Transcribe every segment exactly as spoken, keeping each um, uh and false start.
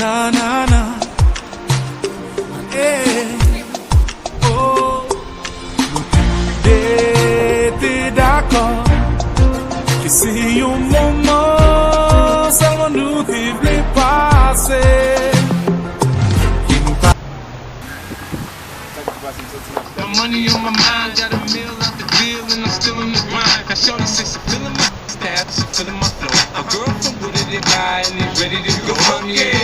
Nanana, eh, oh. Nou tou de te dakò ke se yon moman sèlman nou te vle pase. Ki nou pa My money on my mind, got a meal out the deal, and I'm still in the grind. Now shorty say she feeling my style, she feeling my flow. A girl from Wooded, they buy, and they ready to go. Yeah,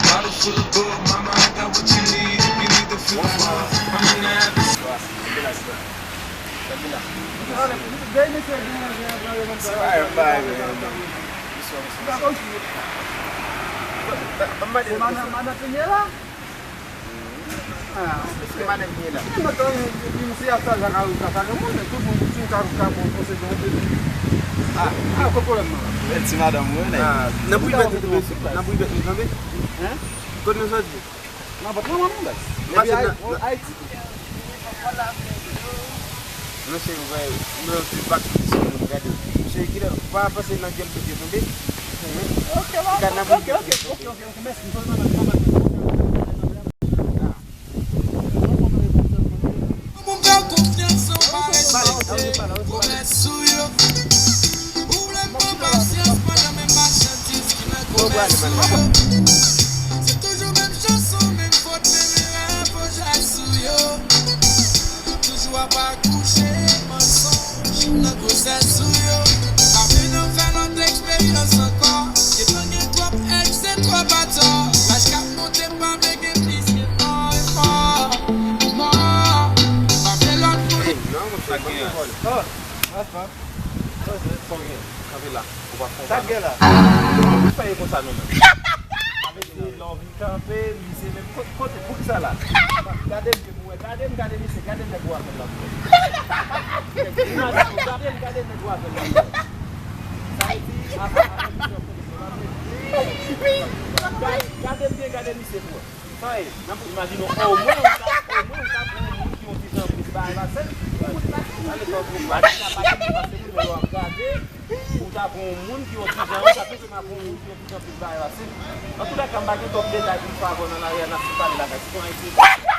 bottle full of bug, mama, I got what you need if you need the feel of love. I'm in the habit. Se pa yon bagay, men. Madan, madan Pényè la? Ah, se madan Pényè la. Mwen menm, mwen, mwen, mwen, se ap sa, sa ka, sa ka gen moun, men tout moun, tout moun ka, ka bon, bon, se bon, se bon. Ah, ah, pa pwoblèm, non. Bèl ti madanm, wi, nèg. Ah, nan privè, nan privè, tande? Hein? Kote nou soti? Nan vant manman nou, baz. Epi Ay-, Ayiti tou. Non, cheri, ou wè, nou yon ti bak sou moun, gade. Cheri, kilè, ou pa pase nan dyòl kote, tande? Ok, ok, ok, ok, ok, mèsi. Moun fè w konfyans san w pa respekte pwomès ou yo. Ou vle pran pasyans pandan men machandiz ki nan komès ou yo. Se toujou menm chanson, menm fot, menm erè, fo jès ou yo. Toujou ap akouche mansonj nan gwosès ou yo. Pa vin nan fè lòt eksperyans ankò. Gentan gen twòp èks e twòp atò. Laj k ap monte pa vle gen plis ke mò e mò. Mò. Pa vle lòt moun. Hey, non, monchè, sa gen an? Oh, apa. Sa gen? Kanpe la. Ou pa fè sa gen la? Ou fè yo konsa nou menm. Sa vle di, lè w vin kanpe, misye menm kote, kote, poukisa la? Gade m, pou wè, gade m, gade misye, gade nèg ou avè l la. Imajine w, gade m, gade nèg ou avè l la. Sa vle di, a, a, a, misye ap konn misye la. Gade, gade m byen, gade misye pou wè. Sa e, imajine w, omwen ou ta, omwen ou ta pran yon moun ki yon ti jan plis bagay pase l. Gade kòm ou pa gen pase moun, men w ap gade, ou ta pran yon moun ki yon ti jan, ou ta toujou pran yon moun ki yon ti jan plis bagay pase l. Antoulèka, m pa gen twòp detay pou m fè avè w nan lari a, n ap tou pale lakay. Se yon Ayisyen.